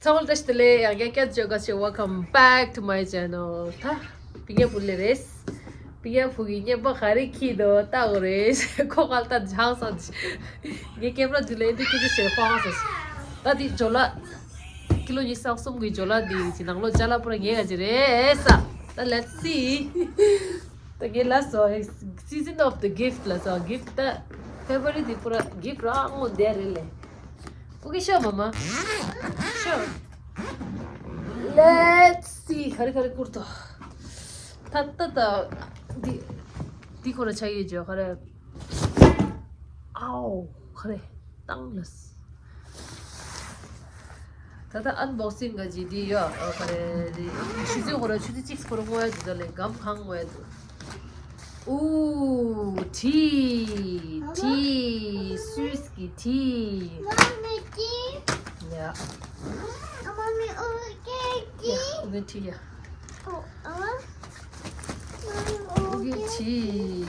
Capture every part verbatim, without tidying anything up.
ཚང་མ་བཀྲ་ཤིས་བདེ་ལེགས། ཡང་བསྐྱར་བཀྲ་ཤིས་བདེ་ལེགས། Welcome back to my channel. ད་བི་ཉེ་བུ་ལེ་རེད། བི་ཉེ་བུ་གི་བརྙན་པ་ག་རེ་ཁྱེར་འདུག་ལྟ་དགོས་རེད། ཁོ་ག་ལ་ད་ཇག་སོང་། ངས་ཀེམ་ར་དུ་ལེན་དུ་ཁྱེད་ཀྱི་ཞེ་ཧྥང་སོང་། ད་འདི་ཇོ་ལ་ཀི་ལོ་ཉི་ཤུ་རྩ་གསུམ་གྱི་ཇོ་ལ་འདི་ཅི་ནང་ལོ་ཅ་ལག་པུ་ར་ངས་ག་ཅི་རེད་ས། ད་let's see. ད་ངས་ལ་སོ་season of the gift ལ་སོ་gift ད་February འདི་པུ་ར་gift རང་ངོ་འདི་རེད་ལེ། Okay, sure, Mama. Sure. Let's see. ག་རེ་ག་རེ་བསྐུར་ཏོ། ད་ད་ད། འདི་འདི་ཁོ་ར་ཆ་ཡི་ཇོ་ག་རེ། ཨའོ། ག་རེ། བཏང་ལ། ད་ད་unboxing ག་ཅི་འདི་ཡོད། ཨ་ག་རེ་འདི། ཆུ་ཚོད་ཁོ་ར་ཆུ་ཚོད་གཅིག་ཁོ་ར་བསྔོ་ཡ་འདུག་ད་ལེ་སྒམ་གང་བསྔོ་ཡ་འདུག་ཨུ། tea, tea, སུས་ཀྱི་tea. Mommy, tea. Yeah. Mommy, okay, tea. Yeah, okay, tea, yeah. Oh, uh, Mommy, okay, okay, tea.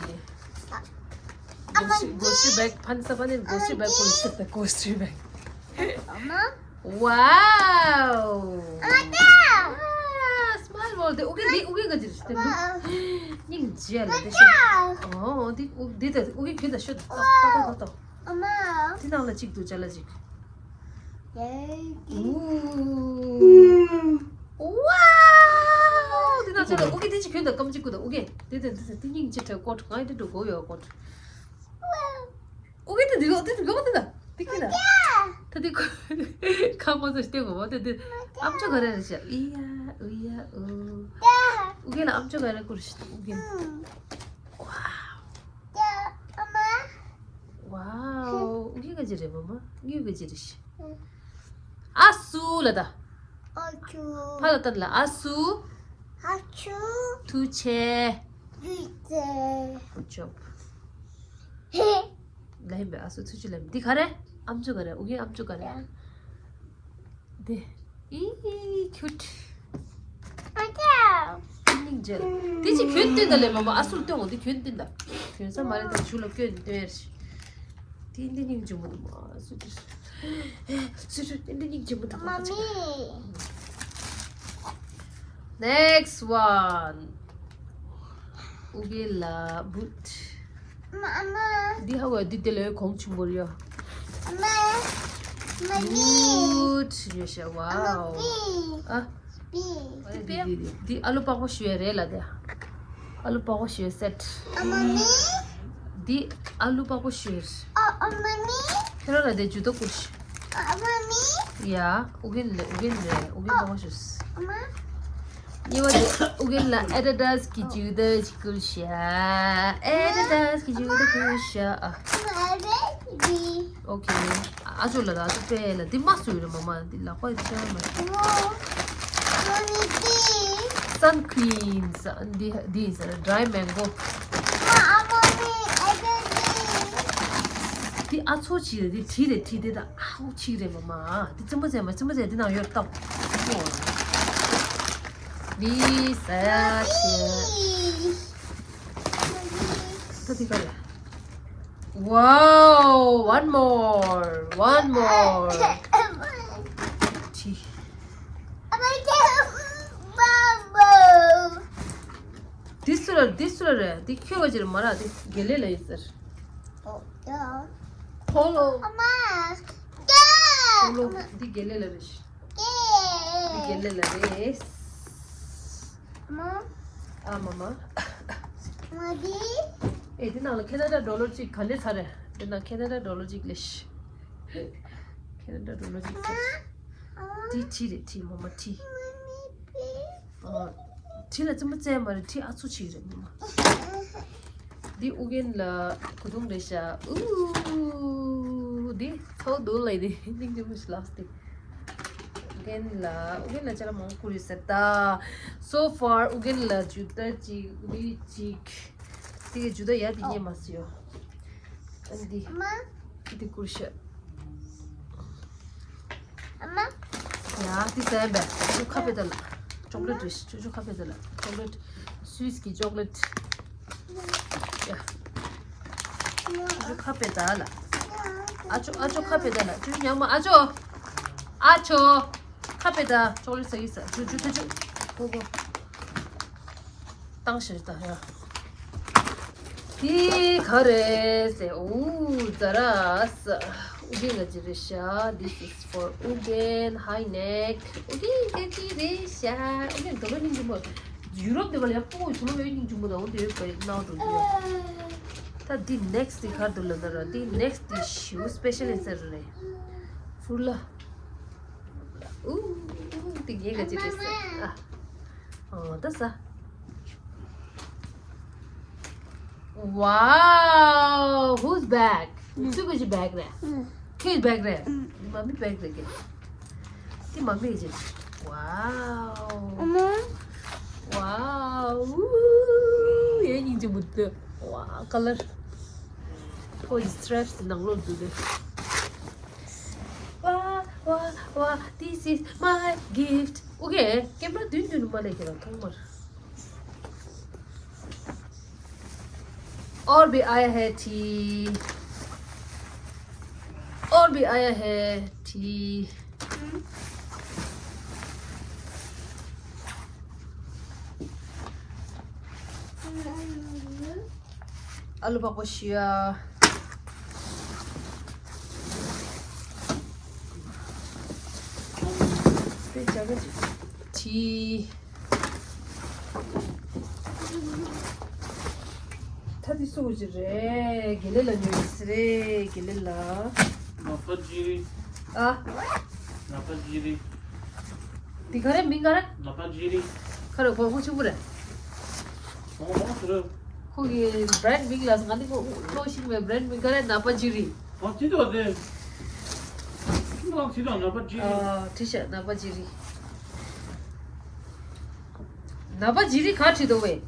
Grocery, grocery bag, ཕན་ས་ཕན་ནི་grocery bag ཁོ་སི་པེ་grocery bag. Mama. Wow. ཨ་ཏ། ཨ། སྨལ་བོ་དེ་ཨུ་གེ་འདི་ཨུ་གེ་ག་ཅི་རེད་དེ་ལུ། སྙིང་རྗེ་ལ་དེ་ཤོད། ཨོ་འདི་ཨུ་འདི་དེ་ཨུ་གེ་གི་ད་ཤོད། ཏོག་ཏོག་ཏོག་ཏོག་ཨ་མ། འདི་ནང་ལ་གཅིག་འདུག་ཅ་ལག་གཅིག་ཨུ། ཝའོ། འདི་ནང་ཅ་ལག་ཨུ་གེ་དེ་ཅི་གོན་ད་སྐམ་གཅིག་གུ་ད་ཨུ་གེ་དེ་དེ་དེ་དེ་སྙིང་རྗེ་ཁྲེ་ཀོ་ང་དེ་འགྲོ་གོ་ཡོད་ཀོ། ཨུ་གེ་ད་འདི་གོ་དེ་འདི་གོ་དེ་ད་དེ་གི་ན། ད་དེ་གོ་ཁ་མ་ཚོ་སྟེ་གོ་བ་དེ་དེ་ཨམ་ཅོག་ག་རེ་རེད་ཤག་ཨི་ཡ་ཨུ་ཡ་ཨུ། ཨུ་གེ་ལ་ཨམ་ཅོག་ག་རེ་བསྐུར་ཤག་ཨུ་གེ། ཝའོ། ཝའོ། ཨུ་གེ་ག་ཅི་རེད་མ་མ་དངུལ་ག་ཅི་རེད་ཤག་ཨ་སུ་ལ་ད། ཨ་ཆུ། ཕ་ལ་ཏན་ལ་ཨ་སུ། ཨ་ཆུ། ཐུགས་རྗེ་ཆེ། ཐུགས་རྗེ་ཆེ། Good job. ལ་ཡིན་པས་ཨ་སུ་ཐུགས་རྗེ་ལ་ཡིན་འདི་ག་རེ། ཨམ་ཅོག་ག་རེ་ཨུ་གེ་ཨམ་ཅོག་ག་རེ། འདི། ཨི་ཁྱུད། ཨ་ཅག་སྙིང་རྗེ། དེ་ཅི་གྱོན་སྟོན་ད་ལས་མ་མ་ཨ་སུར་སྟོན་འོང་དེ་གྱོན་སྟོན་ད། གྱོན་ས་མ་རེད་ད་ཞུ་ལ་སྐྱོན་སྟོན་ཡར་ཞིག་དེ་འདི་སྙིང་རྗེ་མོ་འདུག་མ་སུ་དེ། སུ་དེ་འདི་སྙིང་རྗེ་མོ་འདུག་མ་ཅི། Next one. ཨུ་གེ་ལ་བུད། མ་མ། འདི་ཧ་གོ་འདི་དེ་ལས་གོང་ཆེན་པོ་རེད། མ་མ། བུད་ཡོད་ཤག་ཝའོ། ཨ། འདི་འདི་འདི་འདི་ཨ་ལུ་པགས་པ་བཤུས་ཡ་རེད་ལ་དེ། ཨ་ལུ་པགས་པ་བཤུས་ཡ་སེཊ། འདི་ཨ་ལུ་པགས་པ་བཤུས་ཡ། ཁྱོད་རང་ལ་དེ་ཇུ་ཏོ་ཀུ་ཤ། ཡ། ཨུ་རྒྱན་ལ་ཨུ་རྒྱན་ལ་ཨུ་རྒྱན་པགས་པ་བཤུས། གཉིས་པ་དེ་ཨུ་རྒྱན་ལ་ཨེ་ཌི་ཌཱས་གི་ཇུ་ཏོ་ཅིག་ཀུ་ཤ། ཨེ་ཌི་ཌཱས་གི་ཇུ་ཏོ་ཀུ་ཤ་ཨ། ཨོ་ཁེ། ཨ་ཅོ་ལ་ད་ཨ་ཅོ་པེ་ལ་འདི་མ་སུ་ཡོད་རེད་མ་མ་འདི་ལག་པ་ཡི་ཆེ་བ་མ་རེད། སན་ཁྲིམ་ས་འདི་འདི་ཡིན་ས་རེད་ཌ་རའི་མེང་གོ། འདི་ཨ་ཚོ་ཆི་རེད་འདི་ཁྲི་རེད་ཁྲི་དེ་ད་ཨ་ཧུ་ཆི་རེད་མ་མ་འདི་རྩེད་མོ་རྩེ་མ་རྩེད་མོ་རྩེ་འདི་ནང་ཡོད་ལྟ། འདི་ཟ་ཡ་ཆེ། ད་འདི་ག་རེད། Wow, one more, one more. ཆི། འདི་སུ་རེད། འདི་སུ་རེད། འདི་ཁྱོད་ག་ཅི་རེད་མ་ར། འདི་དགེ་ལེགས་ལ་ཡིན་ཟེར། ཨོ་ཡ། ཁོ་ལོ། ཨ་མ། ཁོ་ལོ། འདི་དགེ་ལེགས་ལ་རེད། འདི་དགེ་ལེགས་ལ་རེད། མ། ཨ་མ་མ། མ་འདི། ཨེ་འདི་ནང་ལ་ཁེ་ན་ཌ་ཌོ་ལར་གཅིག་ག་འདྲས་ཚར་རེད། འདི་ནང་ཁེ་ན་ཌ་ཌོ་ལར་གཅིག་ལས། ཁེ་ན་ཌ་ཌོ་ལར་གཅིག་ཚར། འདི་ཁྲི་རེད་ཁྲི་མ་མ་ཁྲི། ཨ། ཁྲི་ལ་རྩེད་མོ་རྩེ་མ་རེད། ཁྲི་ཨ་ཚོ་ཆི་རེད་མ་མ། འདི་ཨུ་རྒྱན་ལ་གོས་ཐུང་རེད་ཤག་ཨུ། འདི་ཚོ་དུ་ལ་འདི་སྙིང་རྗེ་མོ་ཞིག་ལགས་ཏེ། ཨུ་རྒྱན་ལ་ཨུ་རྒྱན་ལ་ཅ་ལག་མང་པོ་བསྐུར་ཡོད་ཟེར་ད། So far ཨུ་རྒྱན་ལ་ཇུ་ཏ་གཅིག་འདི་གཅིག་དེ་གི་ཇུ་ཏ་ཡ་དེ་རྙེད་མ་སོང་ཡོ། ཨ་འདི། མ། འདི་བསྐུར་ཤག་ཨ་མ། ཡ་འདི་ཟ་ཡ་བས། ཅུ་ཁ་པེ་ད་ལ། ཅོག་ལེ་ཊི་རེད། ཅུ་ཅུ་ཁ་པེ་ད་ལ། ཅོག་ལེ་ཊི། སུས་ཀྱི་ཅོག་ལེ་ཊི། ཡ། ཅུ་ཅུ་ཁ་པེ་ད་ལ། ཨ་ཅོ་ཨ་ཅོ་ཁ་པེ་ད་ལ། ཅུ་ཉག་མ་ཨ་ཅོ། ཨ་ཅོ། ཁ་པེ་ད་ཅོག་ལེ་ས་ཡི་ས་ཇུ་ཇུ་ཐུ་ཇུ་གོ་གོ། བཏང་ཤེས་ད་ཡ། འདི་ག་རེད་ཟེར། ཨུ་ཛ་ར་ས། ཨུ་རྒྱན་ག་ཅི་རེད་ཤག This is for ཨུ་རྒྱན། High neck. ཨུ་རྒྱན་ག་ཅི་རེད་ཤག་ཨུ་རྒྱན་དོ་ལོ་སྙིང་རྗེ་མོ། ཡུ་རོབ་དེ་བ་ལ་ཡ་ཕོ་ཆུ་ལོ་བའི་སྙིང་རྗེ་མོ་དང་འོ་དེ་ཡོད་པའི་ནང་དུ་འདུག་ད་འདི་next འདི་ག་རེ་འདུག་ལབ་ན་ར། འདི་next འདི་ཞེ་པོ་special ཨིན་ས་རེད། ཧྥུ་ལ། ཨུ། འདི་ངའི་ག་ཅི་རེད་ཟེར། ཨ། ཨོ་ད་ས། Wow, who's bag? སུ་གི་bag རེད། ཁྱོད་bag རེད། འདི་མ་མི་bag རེད་ཀྱི། འདི་མ་མི་ཅི། Wow. Wow. ཡེ་སྙིང་རྗེ་མོ་འདུག Wow, color. ཁོ་ཡི་straps ནང་ལོགས་འདུག་གི། Wow, wow, wow, this is my gift. Okay, camera མདུན་མདུན་མ་ལས་ཁྱེད་རང་ཐོག་མར། और भी आया है tea। और भी आया है tea। ཨ་ལུ་པགས་པ་བཞི་ཡ། དེ་ཇ་ག་ཅིག་ཏི། ད་དེ་སུ་གི་རེད། དགེ་ལེགས་ལགས་ཉོས་ཡིན་ཟེར་རེད། དགེ་ལེགས་ལགས། ནག་པ་ཇི་རི། ཨ། ནག་པ་ཇི་རི། འདི་ག་རེ་མིང་ག་རེ། ནག་པ་ཇི་རི། ཁ་རེ་གོ་ཁུ་ཆུང་པོ་རེད། ཨོ་ཨོ་ཟེར། ཁོ་གི་brand མིང་ལ་ང་ནི་ཁོ་ལོ་ཤིང་བའི་brand མིང་ག་རེ། ནག་པ་ཇི་རི། ཨ་ཅི་ཏོ་དེ། ཁྱིམ་ལ་ཅི་དང་ནག་པ་ཇི་རི། ཨ་ཁྲི་ཤ་ནག་པ་ཇི་རི། ནག་པ་ཇི་རི་ག་བྲིས་འདུག་བས།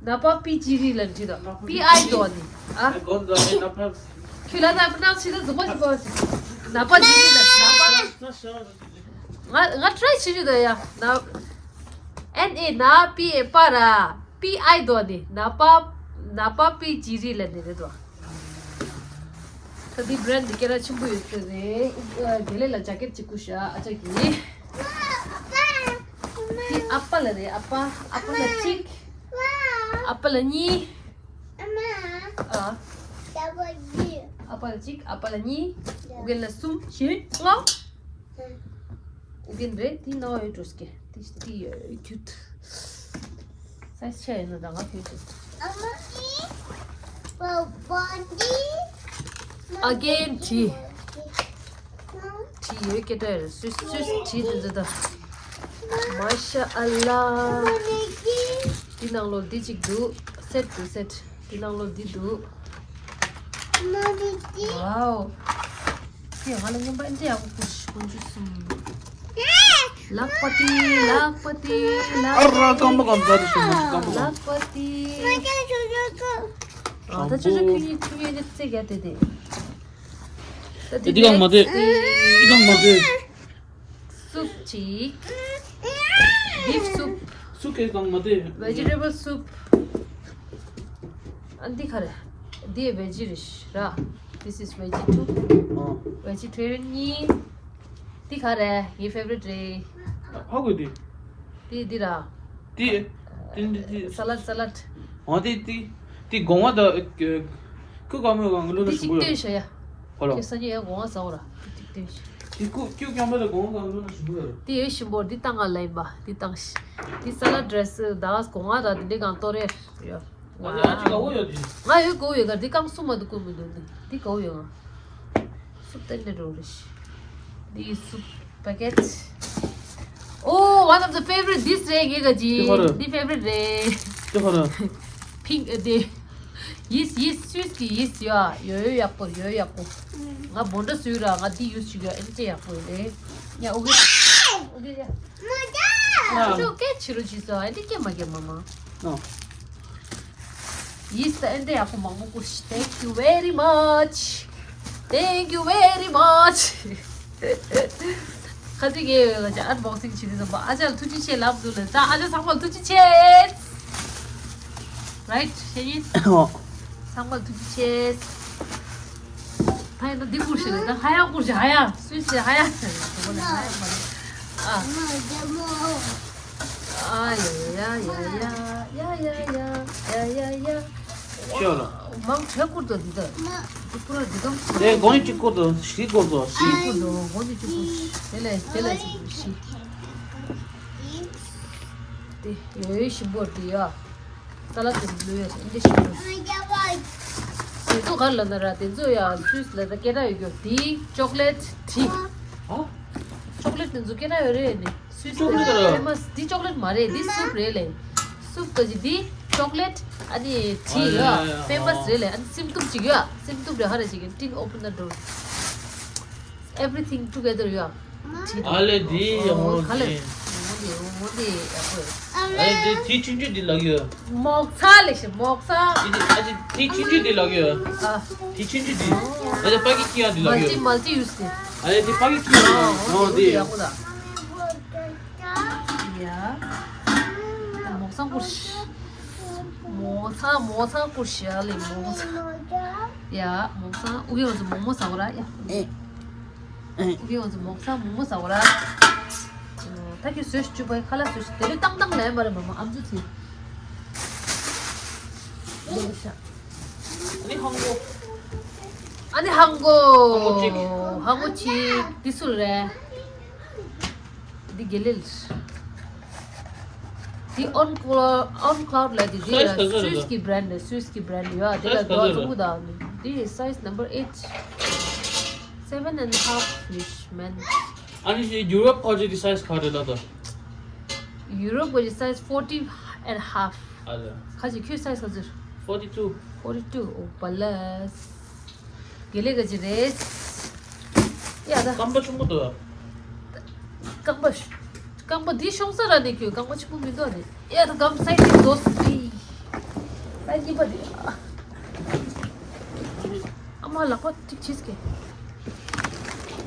ནག་པ་པི་ཇི་རི་ལ་བྲིས་འདུག་པི་ཨའི་འདུག་ནི། ཨ། ཨ་གོ་འདུག་ནག་པ། ཁྱོད་ལ་ནག་པ་ནག་ཆི་ད་འཛུགས་པ་ཞིག་གོ། ནག་པ་ཇི་རི་ལ་ནག་པ། ང་ང་try བྱེད་ཀྱི་འདུག་ཡ། ན། ཨེན་ཨེ་ན་པི་ཨེ་པ་ར། པི་ཨའི་འདུག་ནི། ནག་པ། ནག་པ་པི་ཇི་རི་ལ་ནི་རེད་འདུག་ད་འདི་brand འདི་སྐད་གྲགས་ཆེན་པོ་ཡོད་ས་རེད། ཨ། དགེ་ལེགས་ལ་ཇ་ཀེད་ཅིག་བསྐུར་ཤག་ཨ་ཅག་གིས། འདི་ཨ་ཕ་ལ་རེད། ཨ་ཕ། ཨ་ཕ་ལ་གཅིག་ཨ་ཕ་ལ་གཉིས། ཨ། ཨ་ཕ་ལ་གཅིག་ཨ་ཕ་ལ་གཉིས། ཨུ་རྒྱན་ལ་གསུམ་བཞི་ལྔ། ཨུ་རྒྱན་རེད། དེ་ནང་ཡོད་འགྲོ་སྐད། དེ་དེ་ཡོད་ཁྱུད། སའི་ཆེ་ཡིན་ན་ད་ང་ཁྱོད་ཀྱི། Again tea. tea ཡོད་སྐད་གྲགས་རེད། སུས་སུས་tea དེ་ཚོ་ད། མ་ཤ་ཨ་ལ། དེ་ནང་ལོགས་འདི་གཅིག་འདུག set འདུག set དེ་ནང་ལོགས་འདི་འདུག Wow. དེ་ང་ལ་རྔན་པ་འདི་ཡག་པོ་ཞིག་ཀུན་སྤྱོད་གསུམ། ལག་པ་ཏི་ལག་པ་ཏི་ལག་པ་ཏི། ཨ་ར་རྐང་པ་གང་ཚར་ཞིག་མ་ཞིག་རྐང་པ་གང་། ལག་པ་ཏི། ཨ་ད་ཅོ་ཅོ་ཁྱོད་གཉིས་ཁྱོད་གཉིས་ནི་རྩེ་རྒྱ་དེ་དེ། ད་དེ་གང་མ་དེ། དེ་གང་མ་དེ། soup ཅིག beef soup. སུ་གེ་གང་མ་དེ། vegetable soup. ཨ་འདི་ག་རེ། འདི་veggie རེད་ར། This is veggie too. ཨ། vegetarian གཉིས། འདི་ག་རེ། ངའི་favorite རེད། ཧ་གོ་དེ། འདི་འདི་ར། དེ། དེ་འདི་དེ། salad salad. ཨ་དེ་དེ། དེ་གོང་བ་ད། ཁུ་ག་མོ་གང་ལོ་ན་དེ་ཞུ་གཅིག་གོ་ཡ། སྟོན་ཤོག་ཡ། ཧོ་ལོ། ཁྱེད་སང་ཉིན་ཡང་གོང་བ་ཟ་འོ་ར། དེ་གཅིག་སྟོན་ཤོག་དེ་ཁུ་ཁྱུ་རྐྱང་པ་ད་གོང་བ་གང་ལོ་ན་ཞུ་གོ་ཡ། དེ་ཡོད་ཞིམ་པོ་འདི་བཏང་ང་ལ་ཡིན་པ་འདི་བཏང་ཤི། འདི་salad dressing ད་གོང་བ་ད་འདི་འདྲའི་གང་གཏོར་རེ་ཡོད། ཨ་ཅི་ཨ་ཅི་ག་འོ་ཡོད་དེ། ང་ཡོད་གོ་ཡོད་ག་འདི་གང་སུ་མ་འདུག་ཀུན་མི་འདུག་འདི་འདི་ག་འོ་ཡོད་ང་། སུབ་ཏན་ཏན་འགྲོ་རེ་ཤི། འདི་སུབ་packet. Oh, one of the favorite dish རེད་ངེད་ཀ་ཅི། དེ་ག་རེ། འདི་favorite རེད། དེ་ག་རེ། pink ཨ་དེ། yeast yeast Swiss གི་yeast ཡོད་ཡོད་ཡོད་ཡག་པོ་ཡོད་ཡག་པོ། ང་བོན་ཌ་སུས་ར་ང་འདི་use བྱེད་ཀྱི་ཡོད་ཨེན་ཅེ་ཡག་པོ་རེད། ཡ་ཨུ་གེ། ཨུ་གེ་ཡ། ཨ། ཅོ་སྐད་ཆེ་རུ་བྱེད་སོ་ཨེ་འདི་སྐད་མ་སྐད་མ་མ། ཨ། yeast ཨེ་འདྲ་ཡག་པོ་མང་པོ་བསྐུར་ཤི། Thank you very much. Thank you very much. ཁ་ཅིག་གིས་ང་ཅག་unboxing བྱེད་དུས་ཙམ་པ་ཨ་ཅག་ལ་ཐུགས་རྗེ་ཆེ་ལབ་འདུག་ལ། ད་ཨ་ཅག་ཚང་མ་ལ་ཐུགས་རྗེ་ཆེ། Right ཤེས་ཡིན། ཨོ། ཚང་མ་ལ་ཐུགས་རྗེ་ཆེ། ད་ཡིན་ན་འདི་བསྐུར་ཤི་ལ། ད་ཧ་ཡང་བསྐུར་ཤི། ཧ་ཡང་སུས་ཤི་ཧ་ཡང་ཧ་ཡང་མ་རེད། ཨ་ཡ་ཡ་ཡ། ཤོད་ལ། མང་ཆེ་བསྐུར་དོ་འདི་ལྟར། འདི་པུ་ར་འདི་གམ་ཞིག་དེ་གོང་ནས་གཅིག་བསྐུར་དོ། བཞི་བསྐུར་དོ། བཞི་བསྐུར་དོ། གོང་ནས་གཅིག་བསྐུར། དེ་ལས་དེ་ལས་གཅིག་བཞི། དེ་ཡོད་ཞིམ་པོ་འདི་ཡ། ས་ལ་དེ་ལུས་ཡ་ཨིན་ཇི་ཞིམ་པོ། དེ་ཚོ་ག་ལ་ན་ར། དེ་ཚོ་ཡ་སུས་ལ་ད་སྐད་གྲགས་ཡོད་རྒྱུ། དེ་ཅོག་ལེ་ཊི་ཊི། ཨ། ཅོག་ལེ་ཊི་དེ་ཚོ་སྐད་གྲགས་ཡོད་རེད་ནི། སུས་ཅོག་ལེ་ཊི་ར། ཕེ་མ་སི། འདི་ཅོག་ལེ་ཊི་མ་རེད། འདི་སུབ་རེད་ལེ། སུབ་ད་ཅི་འདི་ཅོག་ལེ་ཊི། ཨ་ནི་ཊི་ཡ། ཨ་ཡ་ཡ་ཡ། ཕེ་མ་སི་རེད་ལེ། ཨ་ནི་སིམ་ཏུམ་ཅིག་ཡོད། སིམ་ཏུམ་རེད། ཧ་རེ་ཅིག་ཊི་ཨོ་པན་ད་ཌོར། Everything together ཡོད། ཊི་ཨ་ལེ་འདི་ཡ་ཨོ་མོ་ག་ལེ། འདི། འོ་འདི་འོ་འདི་ཡག་པོ་ཡོད། ཨ་ལེ་འདི་ཊི་ཆུང་ཆུང་འདི་ལག་ཡོད། མོག་ཚ་ལེ་ཤི་མོག་ཚ། འདི་འདི་ཨ་ཅི་ཊི་ཆུང་ཆུང་འདི་ལག་ཡོད། ཨ། ཊི་ཆུང་ཆུང་འདི། ཨ་ཅི་པ་ཀི་ཀི་ཡ་འདི་ལག་ཡོད། མལ་ཊི་མལ་ཊི་ཡུ་སི་འདི། ཨ་ལེ་འདི་པ་ཀི་ཀི་ཡ། ཨོ་འོ་འདི་འདི་ཡག་ཡོད། པོ་ད། ཡ། མོག་ཚང་ཀུར་ཤི། མོག་ཚང་མོག་ཚང་ཀུར་ཤི་ཨ་ལེ་མོག་ཚང་། ཡ་མོག་ཚང་ཨུ་གེ་ང་ཚོ་མོག་མོག་ཟ་བ་ར་ཡ། ཨུ་གེ་ང་ཚོ་མོག་ཚང་མོག་མོག་ཟ་བ་ར། ད་ཁྱོད་བཟོས་ཤིག་ཅུ་པའི་ཁ་ལག་བཟོས་ཤིག་དེ་ལས་བཏང་བཏང་ལས་མ་རེད་མ་མ་ཨམ་ཅོག་ཚིག་ཨ་ནི་ཧང་གོ། ཨ་ནི་ཧང་གོ། ཧང་གོ་གཅིག་ཧང་གོ་གཅིག་འདི་སུ་རེད། འདི་དགེ་ལེགས། འདི་ཨོན་ཀློ་ཨོན་ཀླའུ་ཌི་ལབ་དེ། འདི་སའི་ཛི་ག་ཚོད་རེད། སུད་སི་གི་བྷི་རན་ཌི་རེད། སུད་སི་གི་བྷི་རན་ཌི་ཡོད། དེ་ལ་སའི་ཛི་ག་ཚོད་རྡོ་རེད། ཆུང་ཀུ་དང་འདི་སའི་ཛི་ནམ་བར་ཨེཊ། Seven and a half ish man. ཨ་ནི་ཡུ་རོབ་ཁོ་ཅི་འདི་སའི་ཛི་ག་རེད་ལབ་དང་། ཡུ་རོབ་ཁོ་ཅི་སའི་ཛི་ཕོར་ཊི་ཨེན་ཌི་ཧ་ཧྥ། ཨ་ལ། ཁ་ཅིག་ཁྱོད་སའི་ཛི་ག་ཚོད་རེད། ཕོར་ཊི་ཊུ། ཕོར་ཊི་ཊུ། ཨོ་པ་ལས། དགེ་ལེགས་ག་ཅི་རེད། ཡ་ད། རྐང་པ་ཆུང་པོ་འདུག་རྐང་པ། རྐང་པ་འདི་ཤོང་ས་ར་ནི་ཁྱོད་རྐང་པ་ཆུང་པོ་མི་འདུག་ནི། ཡ་ད་གམ་སའི་ཛི་འདུག་སི། སའི་ཛི་གཉིས་པ་འདི། ཨ་མ་ལག་པ་གཅིག་བྱེད་ཀྱི།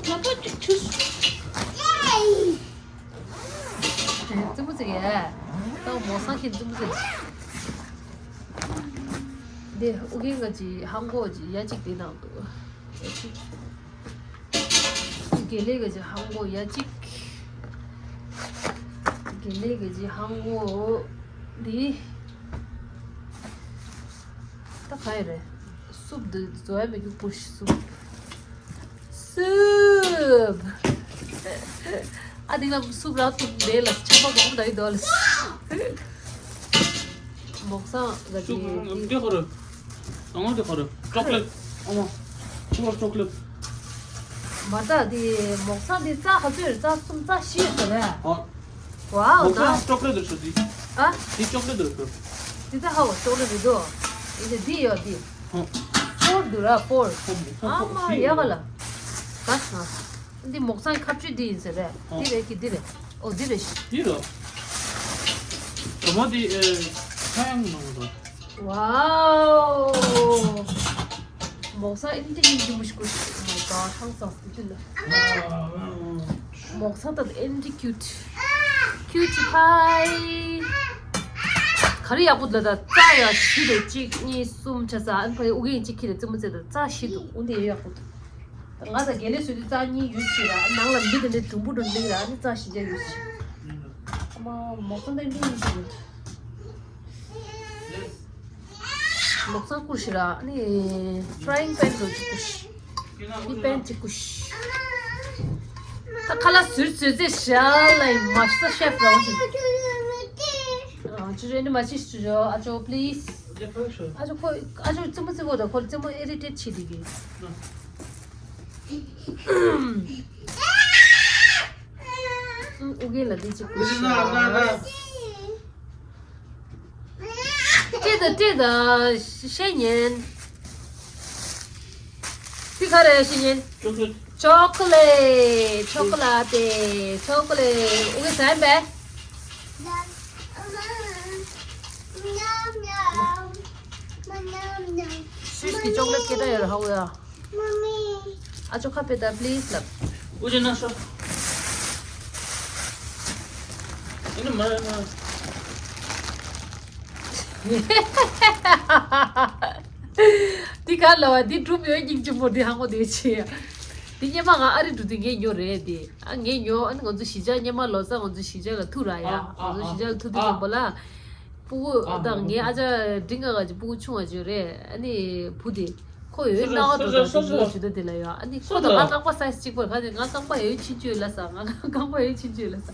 ལག་པ་གཅིག་བྱེད། རྩེད་མོ་རྩེ་གི། ད་མོ་སང་ཁྱེད་རྩེད་མོ་རྩེ། འདི་ཨུ་རྒྱན་ག་ཅི་ཧང་གོ་ཅི་ཡ་གཅིག་དེ་ནང་དུ། ཡ་གཅིག་དགེ་ལེགས་ག་ཅི་ཧང་གོ་ཡ་གཅིག་དགེ་ལེགས་ག་ཅི་ཧང་གོ་འདི། ད་ག་ཡི་རེད། སུབ་འདི་བཟོ་ཡ་མི་འདུག་པུ་ཤི་སུབ། སུབ། ཨ་དེ་ལ་སུབ་རག་ཐུབ་མེད་ལ་ཆམ་པ་མང་པོ་ད་ཡི་འདུག་ལ། མོག་སང་ག་ཅི། འདི་ཁོ་རེད། ཨ་མ་འདི་ཁོ་རེད། ཅོག་ལེ་ཊི། ཨ་མ། ཁོ་རེ་ཅོག་ལེ་ཊི། མ་ད་དེ་མོག་སང་དེ་རྩ་ག་ཚོད་རེད། རྩ་གསུམ་རྩ་བཞི་ཡོད་ས་རེད། ཨ། ཝའོ་ད། ཅོག་ལེ་ཊི་རེད་ཤག་འདི། ཨ། འདི་ཅོག་ལེ་ཊི་རེད་ཤག་འདི་ད་ཧ་བ་ཅོག་ལེ་ཊི་རེད་དོ། འདི་ད་འདི་ཡོད་འདི། ཧ། ཕོར་འདུག་ར་ཕོར། ཧ་ཧ་ཨ་མ་ཧ་ཡ་ག་ལ། ག་ས། འདི་མོག་སང་ཁ་གཅོད་འདི་ཡིན་ཟེར་རེད། ཨ། འདི་རེད་ཀྱི་འདི་རེད། ཨོ་འདི་རེད་ཤག་འདི་རེད། ད་མ་འདི་ཨེ། ཁ་ཡང་ནང་དུ། ཝའོ། མོག་སང་ཨེ་འདྲ་ཡིན་གྱི་མུ་ཤི་ཀུ་ཤི། Oh my god ཧང་སང་སི་དུ་ལ། མོག་སང་ད་ཨེ་འདྲ་ཀིའུ་ཊི། ཀིའུ་ཊི་ཕའི། ག་རེ་ཡག་པོ་ལ་ད་རྩ་ཡ་བཞི་རེད། གཅིག་གཉིས་གསུམ་ཆ་ས་ཨན་ཕ་ཡི་ཨུ་གེ་ཡིན་གཅིག་ཁྱི་རེད། རྩེད་མོ་རྩེ་ད་རྩ་བཞི་འདུག་འོ་འདི་ཡག་པོ་འདུག་ད་ང་ད་དགེ་ལེགས་བཟོས་དུས་རྩ་གཉིས་ཡོད་ཅིག་ར། ནང་ལ་མི་དེ་འདྲ་དུམ་བུ་དུམ་བུ་ར། ཨ་ནི་རྩ་བཞི་འདྲ་ཡོད་ཅིག་ཨ་མ་མོག་སང་ད་ཨེ་འདྲ་ཡིན་གྱི་མུ། མོག་སང་བསྐུར་ཤི་ར། ཨ་ནི་ཕ་རའིང་པན་རོ་གཅིག་བསྐུར་ཤི། ཨ་ནི་པན་གཅིག་བསྐུར་ཤི། ད་ཁ་ལག་ཟུར་ཟུར་ཚེ་ཞལ་ལ་མ་ཤ་ཤེ་ཕ་ར་བ་ཅིག་ཨ་ཅོ་རེ་ནི་མ་ཅིག་ཅོ་ཨ་ཅོ་པི་ལི་སི། ཨ་ཅོ་ཁོ་ཨ་ཅོ་རྩེད་མོ་རྩེ་གོ་ད་ཁོ་རྩེད་མོ་ཨི་རི་ཊེཊ་བྱེད་དེ་གི། ཨུ་རྒྱན་ལ་འདི་གཅིག་བསྐུར་ཤི། སྤྲད་དང་སྤྲད་དང་བཤད་ཉན། འདི་ག་རེ་བཤད་ཉན། ཅོག་ལེ། ཅོག་ལེ་ཊི། ཅོག་ལེ་ཊི། ཅོག་ལེ་ཊི། ཨུ་གེ་ཟ་ཡིན་པས། སུས་ཀྱི་ཅོག་ལེ་ཊི་སྐད་གྲགས་ཡོད་རེད་ཧ་གོ་ཡ། ཨ་ཅོ་ཁ་པེ་ད་པི་ལི་སི་ལབ། ཨུ་ཅེ་ན་ཤོ། ཨེ་ནི་མ་རེད་མ་རེད། འདི་ག་ལ་བ་འདི་གྲུབ་ཡོད་སྙིང་རྗེ་མོ་འདི་ཧ་གོ་དེ་ཆེ་ཡ། སྙེ་མ་ང་ཨ་རི་འགྲོ་དུས་ངས་ཉོ་རེད་དེ། ཨ་ངས་ཉོ། ཨ་ནི་ང་ཚོ་གཞིས་ཆགས་སྙེ་མ་ལོ་གསར་ང་ཚོ་གཞིས་ཆགས་ལ་ཐུག་ར་ཡ། ཨ་ང་ཚོ་གཞིས་ཆགས་ལ་ཐུག་དུས་ཙམ་པ་ལ། སྤུ་གུ་དང་ངའི་ཨ་ཅག་འབྲིང་ག་ག་ཅིག་སྤུ་གུ་ཆུང་བ་ཅིག་ཡོད་རེད། ཨ་ནི་བུ་དེ་ཁོ་ཡོད་སྣང་བ་འགྲོ་དང་དེ་ཉོ་ཇུ་ད་དེ་ལ་ཡ། ཨ་ནི་ཁོ་དང་ང་རྐང་པ་སའི་ཛི་གཅིག་པ་རེད། ག་ནས་ང་རྐང་པ་ཡོད་ཕྱིན་ཆད་ལ་ས། ང་རྐང་པ་ཡོད་ཕྱིན་ཆད་ལ་ས།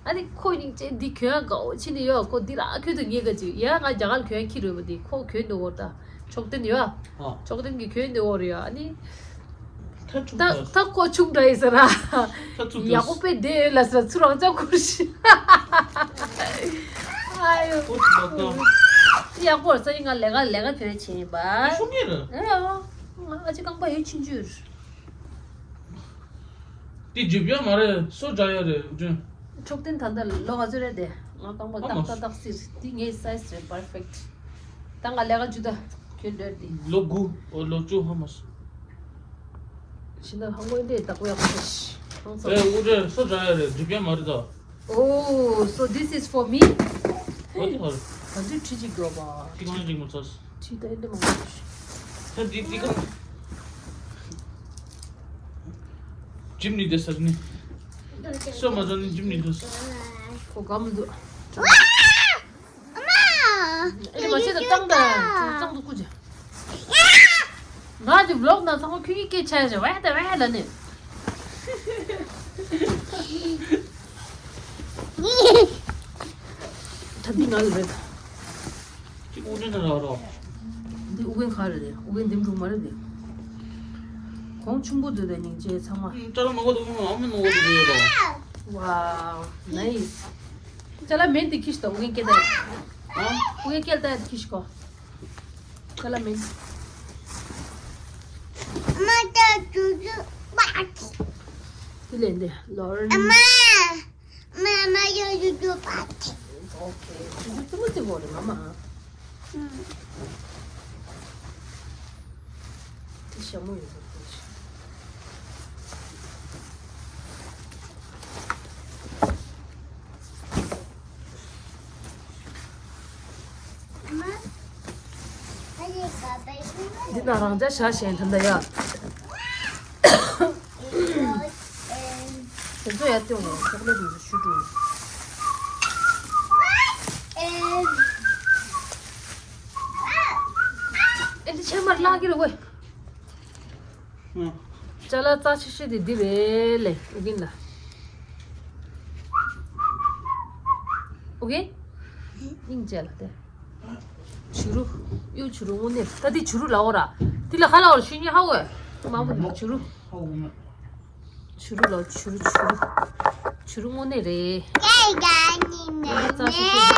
ཨ་ནི་ཁོ་སྙིང་རྗེ་འདི་གྱོན་དགའ་བོ་ཕྱིན་ནས་ཡོད། ཁོ་འདི་ར་ཁྱོད་དུ་ངེས་ག་ཅིག་ཡ། ང་རྒྱ་གར་གྱོན་ཁྱི་རོལ་པ་འདི་ཁོ་གྱོན་འདུག་འོར་ད། མཆོག་ལྡན་ཡོད། ཨ། མཆོག་ལྡན་གྱི་གྱོན་འདུག་འོར་ཡོད། ཨ་ནི། ད་ད་ཁོ་ཆུང་དྲགས་ཡིན་ས་ར། ད་ཚུགས་ཡག་པོ་དཔེ་བསྡད་ཡོད་ལ་ས། ཚུར་རང་ཅག་ཁུར་ཤི། ཨ་ཡོ། ཨོ་ཙི་ལགས་ད། ཡག་པོ་ར་ས་ཡིན། ང་ལས་ཀ་ལས་ཀ་དེ་རེ་བྱེད་ཡིན་པ། ཤོང་གི་རེད། ཨ་ཨ་ཅེ་རྐང་པ་ཡོད་ཕྱིན་ཆད། དེ་འཇིབ་ཡ་མ་རེད། སོ་འདྲ་ཡ་རེད་ཅུན། མཆོག་ལྡན་ད་ལྟ་ལོ་ག་ཚོད་རེད་དེ། ང་རྐང་པ་ཏག་ཏག་ཏག་སིར་དེ་ངའི་སའི་ཛི་རེད། པར་ཕེག་ཊི། ད་ང་ལས་ཀ་ཇུ་ད་ཁྱོད་འདོད་དེ། ལོ་དགུ། ཨོ་ལོ་བཅུ་ཧ་མ་སོང་། ཤིན་ཏུ་ཧང་གོ་འདྲེ་བདག་པོ་ཡག་པོ་ཞིག་ཧང་སོང་། ཨེ་ཨུ་རེ་སོ་འདྲ་ཡ་རེད། འཇིབ་ཡ་མ་རེད་ད། Oh, so this is for me? ཨོ་དེ་ཧ་རེད། ག་ཚོད་ཁྲི་གཅིག་འགྲོ་བ། ཁྱི་གང་ཅིག་མ་ཚོས། ཁྲི་ད་ཨེ་འདྲ་མང་པོ་ཞིག་ད་འདི་འདི་གང་། འཇིབ་ནི་དེ་ཟེར་ནི། སོ་མ་ཚོ་ནི་འཇིབ་ནི་དུས། ཁོ་ག་མི་འདུག་ཨ་མ། ཨེ་མ་བྱེད་དང་བཏང་དང་བཏང་དུ་ཀུ་ཅི། ང་དེ་བི་ལོག་ནང་ཚང་མ་ཁྱོད་ཀྱི་སྐད་ཆ་བྱ་བས་དེ་བས་ལ་ནི། ད་འདི་ང་ལ་རེད། ཅིག་ཨུ་རྒྱན་ན་ར་རོ། འདི་ཨུ་རྒྱན་ག་རེ་རེད། ཨུ་རྒྱན་འདེམས་འགྲོ་མ་རེད་དེ། གོང་ཆུང་པོ་འདུག་དེ་སྙིང་རྗེ་ཚང་མ། ཅ་ལག་མ་གོ་འདུག་ཨ་མ་ནོ་འདུག་ཡོད་རོ། Wow, nice. ཅ་ལག་མེད་དེ་ཁྱི་ཞིག་དང་ཨུ་རྒྱན་སྐད་བརྡ། ཨ། ཨུ་རྒྱན་སྐད་བརྡ་ཁྱི་ཞིག་གོ། ཅ་ལག་མེད། མ་ད་ཏུ་ཏུ་པ་ཏི། དེ་ལས་འདི་ལོར། ཨ་མ། མ་མ་ཡོ་ཡོ་ཡོ་པ་ཏི། ཨོ་ཁེ། ཏུ་ཏུ་ཏུ་མོ་ཏི་མོ་རེད་མ་མ། ཨུམ། དེ་ཞྭ་མོ་ཡོད་པ་ཁོ་ཆེ། འདི་ན་རང་ཅག་ཞག་ཞན་ཐ་འདའ་ཡ། དེ་ཚོ་ཡར་སྟོན་དགོས། ཅོག་ལེ་ཊི་ཞུ་འགྲོ། ཨེ་འདི་ཕྱེ་མར་བརླག་གི་རེད་ཝེ། ཅ་ལག་རྩ་ཆེ་ཤོས་དེ་འདི་རེད་ལེ། ཨུ་རྒྱན་ལ། ཨུ་རྒྱན། སྙིང་རྗེ་ལ་དེ། བྱུ་རུ། གཡུ་བྱུ་རུ་དངོས་གནས་ད་འདི་བྱུ་རུ་ལ་འོ་ར། འདི་ལ་ཁ་ལ་འོ་ཤུ་ཉི་ཧ་འོ། མ་མོ་འདི་བྱུ་རུ། བྱུ་རུ་ལ་བྱུ་རུ་བྱུ་རུ། བྱུ་རུ་དངོས་གནས་རེད། རྩ་ཆེ་ཤོས།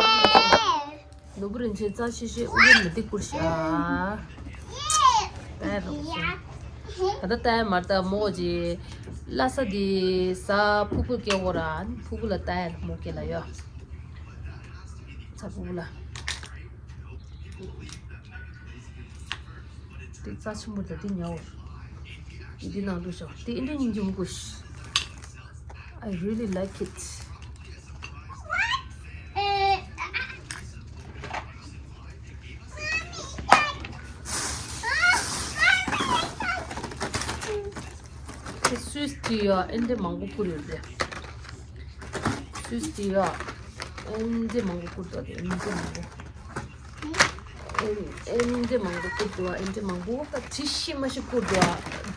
ནོར་བུ་རིན་ཆེན་རྩ་ཆེ་ཤོས་ཨུ་རྒྱན་མི་འདི་བསྐུར་ཤག་ད་ལོ་ད་ལྟ་ལྟ་ཡ་མ་ལྟ་མོ་ཅི། ལྷ་ས་འདི་ས་ཕུ་ཕུ་སྐྱེ་བོ་ར་ཕུ་ཕུ་ལ་ལྟ་ཡ་མོ་སྐྱེ་ལ་ཡོད། ས་ཕུ་ཕུ་ལ། དེ་རྩ་ཆེན་པོ་དང་དེ་ཉོ། འདི་ནང་དུ་ཤོག་དེ་ཨིན་དྲ་སྙིང་རྗེ་མོ་ཀུ་ཤི། I really like it. དེ་སུས་དེ་ཡ་ཨིན་དྲ་མང་པོ་བསྐུར་ཡོད་རེད། སུས་དེ་ཡ་ཨིན་དྲ་མང་པོ་བསྐུར་འདུག་དེ་ཨིན་དྲ་མང་པོ། ཨེ་ཨེ་འདི་མང་པོ་བསྐུར་འདུག་ཨེ་འདི་མང་པོ་ད་བྲིས་ཤི་མ་ཤི་བསྐུར་འདུག་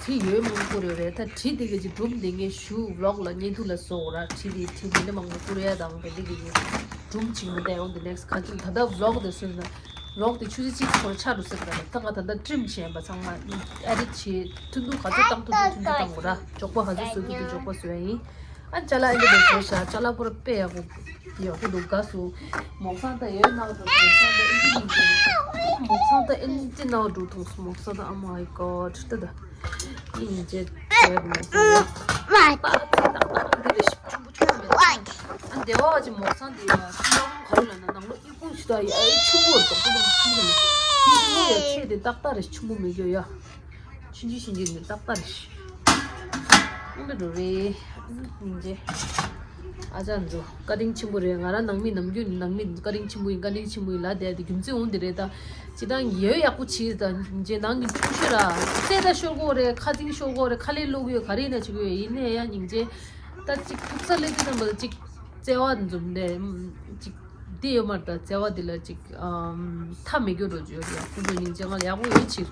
དྲི་ཡོད་མང་པོ་བསྐུར་ཡོད་རེད། ད་དྲི་འདི་གི་ཅིག་སྒྲུང་འདི་ངས་ཞུ་ཝི་ལོག་ལ་བརྙན་ཐུང་ལ་བཟོ་དགོས་ར། དྲི་འདི་དྲི་འདི་འདྲ་མང་པོ་བསྐུར་ཡ་དང་དེ་འདི་གི་ཅིག་སྒྲུང་ཅིག་མི་བལྟས་འོང་དེ་ནེག་སི་ག་ཅིག་ད་ལྟ་ཝི་ལོག་དེ་བཟོས་ན་ཝི་ལོག་དེ་ཆུ་ཚོད་གཅིག་འཁོར་ཆགས་འགྲོ་སྲིད་པ་རེད། ད་ང་ད་ལྟ་ཊིམ་བྱས་པ་ཚང་མ་ཨེ་ཌིཊ་བྱས་ཐུང་ཐུང་ག་ཚོད་བཏང་ཐུབ་ཐུབ་ཐུང་ཐུང་བཏང་དགོས་ར། མགྱོགས་པ་ག་ཚོད་བཟོ་ཐུབ་ཐུབ་མགྱོགས་པ་བཟོ་ཡ་ཡིན། ཨ་ཅ་ལག་ཨེ་འདྲ་བཟོས་ཤག་ཅ་ལག་པུ་ར་དཔེ་ཡག་པོ་ཡག་པོ་འདུག་དགའ་སོང་། མོག་སང་ད་ཡོད་ནག་འགྲོ། མོག་སང་ད་ཨེ་འདྲ་ཡིན་གྱི། མོག་སང་ད་ཨེ་འདྲ་ནག་འགྲོ་ཐོང་སོང་། མོག་སང་ད་ཨ་མའི་གོཌ་ད་ད་ཡིན་ཅེ་བྱས་མོག་སང་ད་ད་ད་འདི་རེ་ཞིག་ཆུང་པོ་ཆུང་པོ་མེད། ཨ་འདི་བ་ཅི་མོག་སང་འདི་ཡ་ཤི་ལོང་ག་རེ་ལ་ན་ནང་ལོ་ཨི་ཀུང་ཞིག་ད་ཡ་ཨེ་ཆུང་པོ་རེད། ཏོག་ཏོག་ཆུང་པོ་མེད། ཨི་ཀུང་ཡ་ཚད་དེ་ཏག་ཏག་རེད། ཆུང་པོ་མེད་རྒྱུ་ཡ། ཆུང་ཆུང་ཆུང་ཆུང་ནི་ཏག་ཏག་རེད། ཨ་འདི་འགྲོ་རེད། སྙིང་རྗེ། ཨ་ཅག་ཚོ་བཀའ་དྲིན་ཆེན་པོ་རེད། ང་རང་ནང་མི་ནམ་རྒྱུན་ནང་མི་བཀའ་དྲིན་ཆེན་པོ་ཡིན། བཀའ་དྲིན་ཆེན་པོ་ཡིན་ལབ་བསྡད་དེ་རྒྱུ་མཚན་འོང་འདི་རེད། ད་སྤྱིར་བཏང་ཡོད་ཡག་པོ་བྱེད། ད་རྗེས་ནང་གི་ཀུ་ཤུ་ར་རྩེ་ད་ཤོར་གོ་རེད། ཁ་རྩང་ཤོར་གོ་རེད། ཁ་ལས་སློག་གི་ཡོད། ག་རེ་ཡིན་ན་བྱེད་གི་ཡོད། ཡིན་ནའི་ཡང་སྙིང་རྗེ། ད་ཅིག་ཐུག་ས་སླེབས་དུས་ཙམ་པ་ཅིག་བརྩེ་བ་འཛོམས་ནས་ཅིག་འདི་ཡོད་མ་རེད། ད་བརྩེ་བ་འདི་ལ་ཅིག་ཨམ་མཐའ་མེད་རྒྱུ་འགྲོ་རྒྱུ་ཡོད་རེད། ཁོང་ཚོ་སྙིང་རྗེ་ང་ལ་ཡག་པོ་ཡོད་ཕྱིར།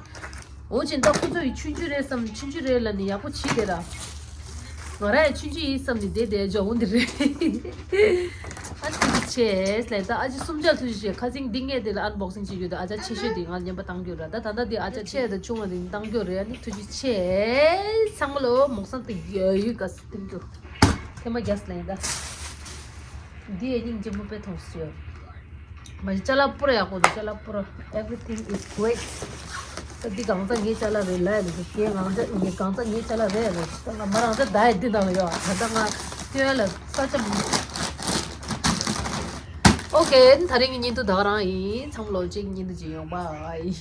འོ་ཅིན་ད་ཁོ་ཚོ་ཡི་ཆུང་ཆུང་རེད་བསམ། ཆུང་ཆུང་རེད་ལབ་ནས་ཡག་པོ་བྱེད་དེ་ར། ང་རང་ཡི་ཆུང་ཆུང་ཡིན་བསམ་ནས་བསྡད་བསྡད་འཇོག་འོང་འདི་རེད། ཨ་ཐུགས་རྗེ་ཆེ་ལབ། ད་ཨ་ཅག་གསུམ་ཆར་ཐུགས་རྗེ་ཆེ། ཁ་སང་འདི་ངས་དེ་ལ་ཨན་བོག་སིང་བྱེད་རྒྱུ་དེ་ཨ་ཅག་ཆེ་ཤོས་དེ་ང་ལ་རྔན་པ་བཏང་རྒྱུ་ར། ད་ད་ལྟ་དེ་ཨ་ཅག་ཆེ་དང་ཆུང་བ་དེ་བཏང་རྒྱུ་རེད། ཨ་ནི་ཐུགས་རྗེ་ཆེ། ཚང་མ་ལོ་མོག་སང་དེ་ཡོད་ཡོད་ག་སི་ཐེང་ཀྱུ། ཐེངས་མ་རྒྱག་སི་ལབ་ཡིན་ད། འདི་ཡི་སྙིང་རྗེ་མོ་དཔེ་མཐོང་སི་ཡོད། མ་གཞི་ཅ་ལག་པུ་ར་ཡག་པོ་འདུག་ཅ་ལག་པུ་ར། Everything is great. ད་འདི་གང་ཚ་ངའི་ཅ་ལག་རེད་ལབ་ཡ་རེད། དེ་གང་ཚ་ངའི་གང་ཚ་ངའི་ཅ་ལག་རེད་ལབ། ད་ང་མ་རང་ཚ་ད་ཡི་འདི་ནང་ཡོད། ད་ལྟ་ང་སྟོན་ལ་ས་ཆ་མི་འདུག་ཨོ་ཀེ། ད་རིང་གི་བརྙན་ཐུང་ད་ག་རང་ཡིན། ཚང་མ་ལོ་གཅིག་བརྙན་ཐུང་ཅིག་ཡོང་བ་ཡིན།